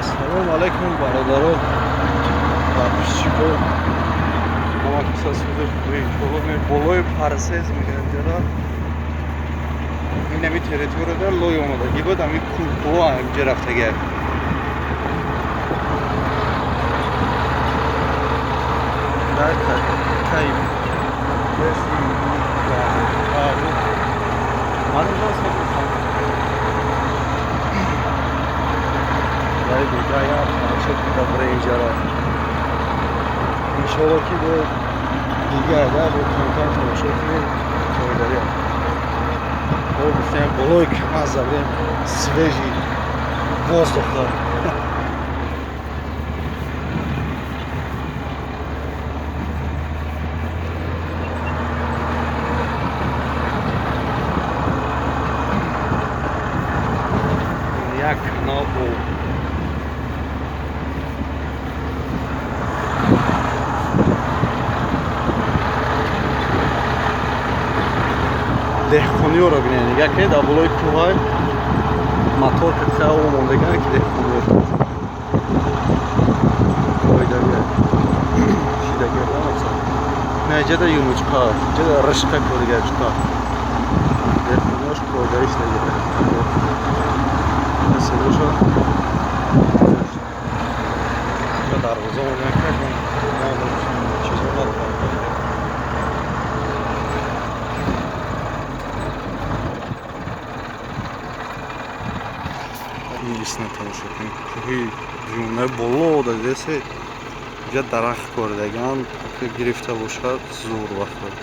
Ассалому алайкум, бародаро, подписчико, ҳама каса сузи хуби. Иншоалло, болои Парсез мегӯям ҷара. Ин ами территорияда лой омадагӣ буд, ами кӯҳҳо инҷа рафтагӣ. Иншоалло, ки бо дигар бо камкам тамошо кунем. Фоидари бо гуфтем, болои КамАЗ забрем, свежий воздух дорем. Як канал бо деҳқониёро бинед, нигоҳ кунед, дар болои кӯҳай мотор катиа мондаган, ки деҳқониё фоидавия шидагида. На ҷада юнучқа, ҷада ришқа коригачқа деҳқониёш фоидаи шидагида. Седоша дарвоза чизо надорам. Инглисна тамошо кунед, кӯҳи ҷумна боло дадесе, ҷа дарахт коридаган, гирифта бошад, зур вақт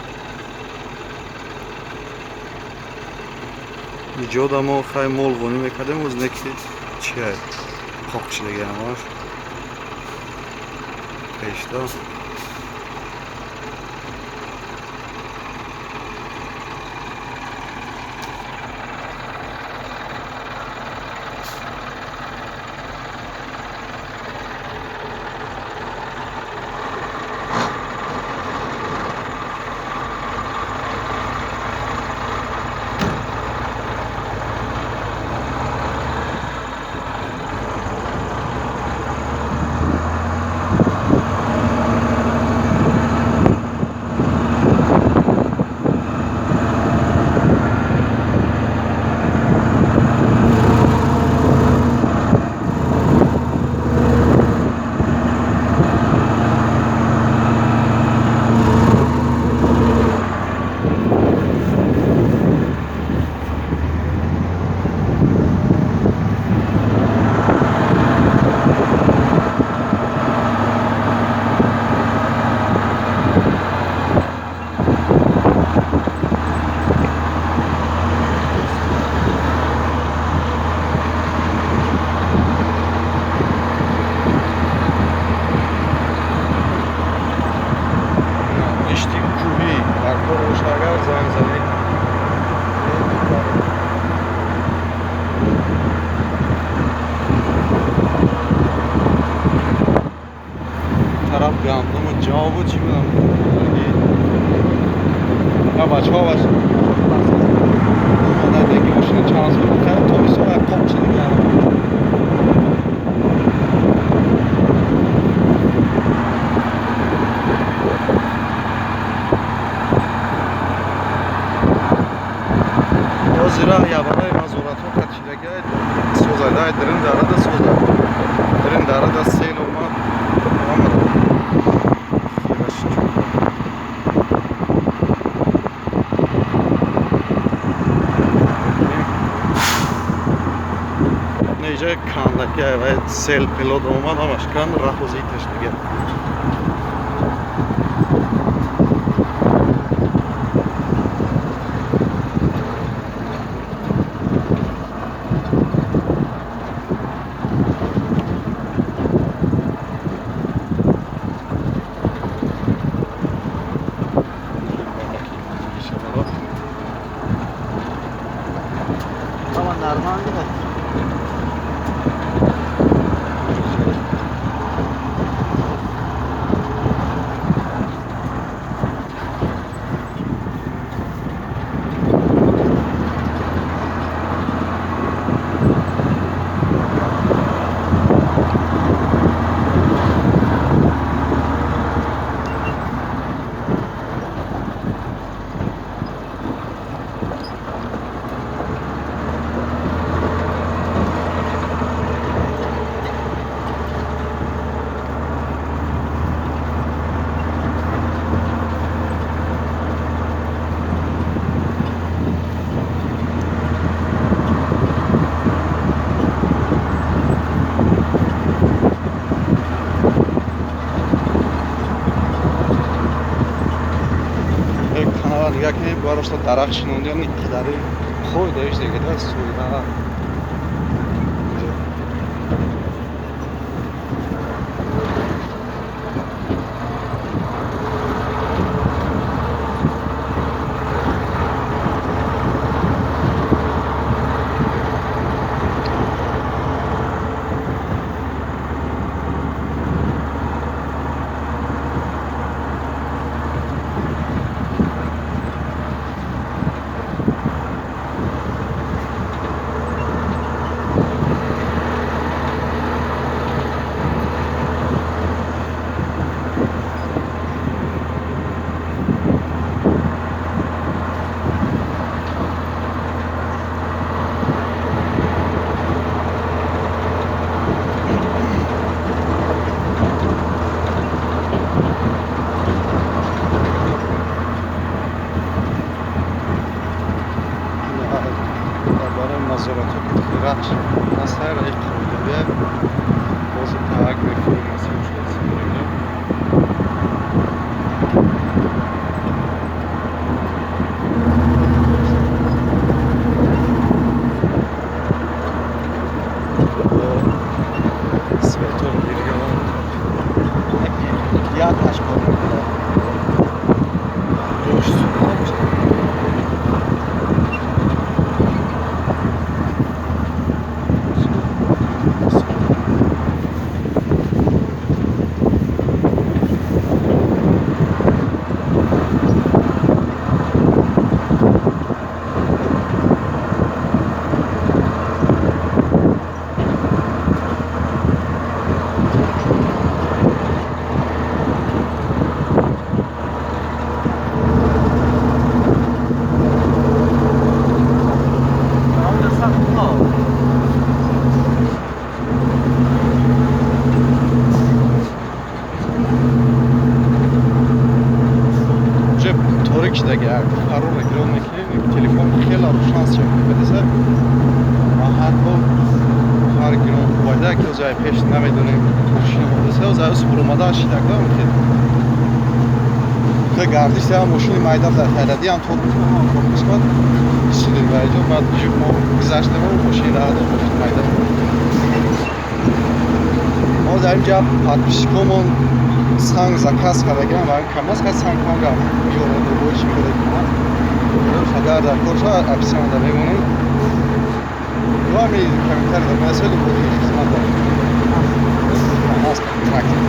иҷода. Мо хай мол ғонӣ мекардем, оз не ки чия қоқ шидаги ҳамаш пешта. Ишти кӯҳӣ дар кор боша, агар занг занед. Тараф гандуму ҷавбу чӣ будам. Бачаҳо омадаги машина чанд сол кард, тобистон як қоқ шидаги. Ҳозира ябараи мазоратҳо катшидаги созадай, дирин дарада созад, дирин дарада сел омад, омад. Иҷа кандаки сел пилод омад, ҳамаш канд, раҳу зиташ дига. Нигоҳ кунед, барошта дарахт шинондиан, ин қадари қоидаиш дегада соя. Мошини майда дар хайрадӣ ҳам тормоз тормоз кард, шидем ба инҷо, баъд мо гузаштем, мошини раҳ дод, мошини майда. Мо дар инҷа подписчикомон санг заказ кардагиам ва камаз ка санг манга меорад, бо чӣ мекунад. Агар дар кор шавад, описание мемонем. Ва ми комментарий дар менависед, бо хизмат дорем. Камаз трактор.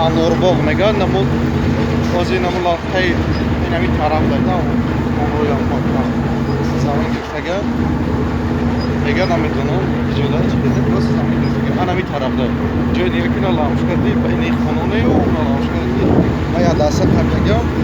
Анорбоғ мегӯянд, намо ози намо лафтаи инами тараф дада, онроям замин гирифтага мегӯяд, намедонам иҷода чӣ кеда, просто замин гирифтага анами тараф да ҷои дига ки на ламшка ди ба ини хононею на ламшка ди ма я даста кардагиам.